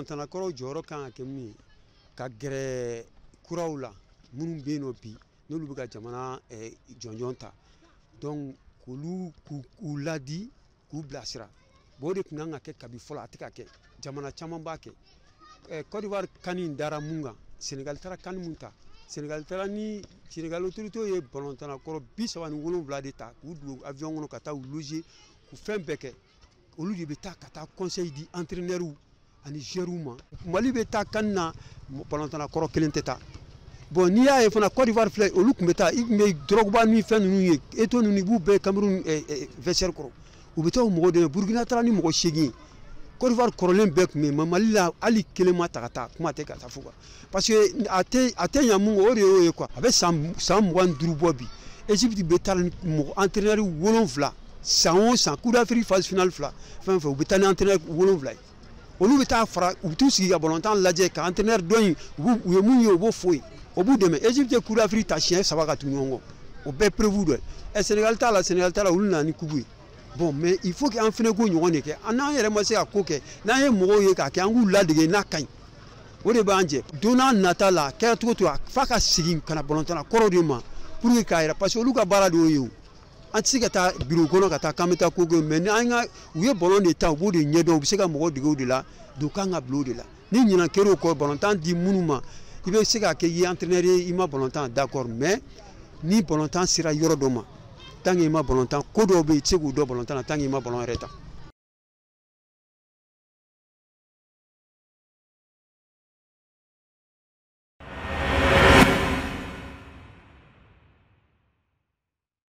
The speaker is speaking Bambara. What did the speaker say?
Balontanna kɔrɔw jɔyɔrɔ kan ka kɛ mun ye? Ka gɛrɛ kuraw la minnu bɛ yen nɔ bi, n'olu bɛ ka jamana jɔnjɔn ta, donc k'olu k'u ladi, k'u bilasira. Bon, o de tun kan ka kɛ kabi fɔlɔ, a tɛ ka kɛ. Jamana caman b'a kɛ. Côte d'Ivoire CAN in dara mun kan? Sénégal taara CAN mun ta, Sénégal taara ni Sénégal autorité ye balontanna kɔrɔ 37 de ta k'u don avion kɔnɔ ka taa u loger, k'u fɛn bɛɛ kɛ. Olu de bɛ taa ka taa conseil di entraîneur ani joueurs ma. Mali bɛ taa CAN na, balontanna kɔrɔ kelen tɛ taa. Bon, n'i y'a ye fana, Côte d'Ivoire filɛ, olu tun bɛ taa, i tun bɛ Drogba ni fɛn ninnu ye, Eto'o ninnu, i b'u bɛɛ Cameroun vestiaire kɔrɔ, u bɛ taa o mɔgɔw dɛmɛ. Burukina taara ni mɔgɔ 8 ye. Côte d'Ivoire kɔrɔlen bɛɛ tun bɛ yen, mais Mali la, hali kelen ma ta ka taa, kuma tɛ ka taa fo quoi, parce que a tɛ ɲa mun kɔ, o de y'o ye quoi. A bɛ san 25 bɔ bi, Égypte bɛ taa ni mɔgɔ entraîneur 7 san o san. Coupe d'Afrique phase finale fila fɛn fɛn, u bɛ taa ni entraîneur 7 ye. Olu bɛ taa fara, u bɛ t'u sigi ka balontan lajɛ, ka entraîneur dɔ in, u ye mun ye, u b'o fɔ yen, o b'u dɛmɛ. Égypte ye Coupe d'Afrique ta siɲɛ 3 ka tugu ɲɔgɔn kɔ, o bɛɛ preuve dɔ ye. Ɛ, Sénégal t'a la, Sénégal t'a la, olu nana ni coupe ye. Bon, mais il faut que an fana k'o ɲɔgɔn de kɛ. An n'an yɛrɛ ma se ka ko kɛ, n'an ye mɔgɔw ye k'a kɛ, an k'u ladege n'a ka ɲi, o de b'an jɛ. Don n'a nata la, a kɛra cogo cogo, f'a ka segin ka na balontanna kɔrɔw de ma pour que k'a yira, parce que olu ka baara de y'o ye. O an tɛ se ka taa bureau kɔnɔ ka taa k'an bɛ taa ko kɛ, mais ni an ka u ye ballon de ta, u b'o de ɲɛdɔn, u bɛ se ka mɔgɔw dege o de la. Donc kan ka bila o de la. Ni ɲinan kɛra o kɔ, balontan di minnu ma, i bɛ se k'a kɛ i ye entraîneur ye, i ma balontan, d'accord, mais ni balontan sera yɔrɔ dɔ ma, tant que i ma balontan, ko dɔw bɛ yen, i tɛ se k'u dɔn balontan na tant que i ma ballon yɛrɛ ta.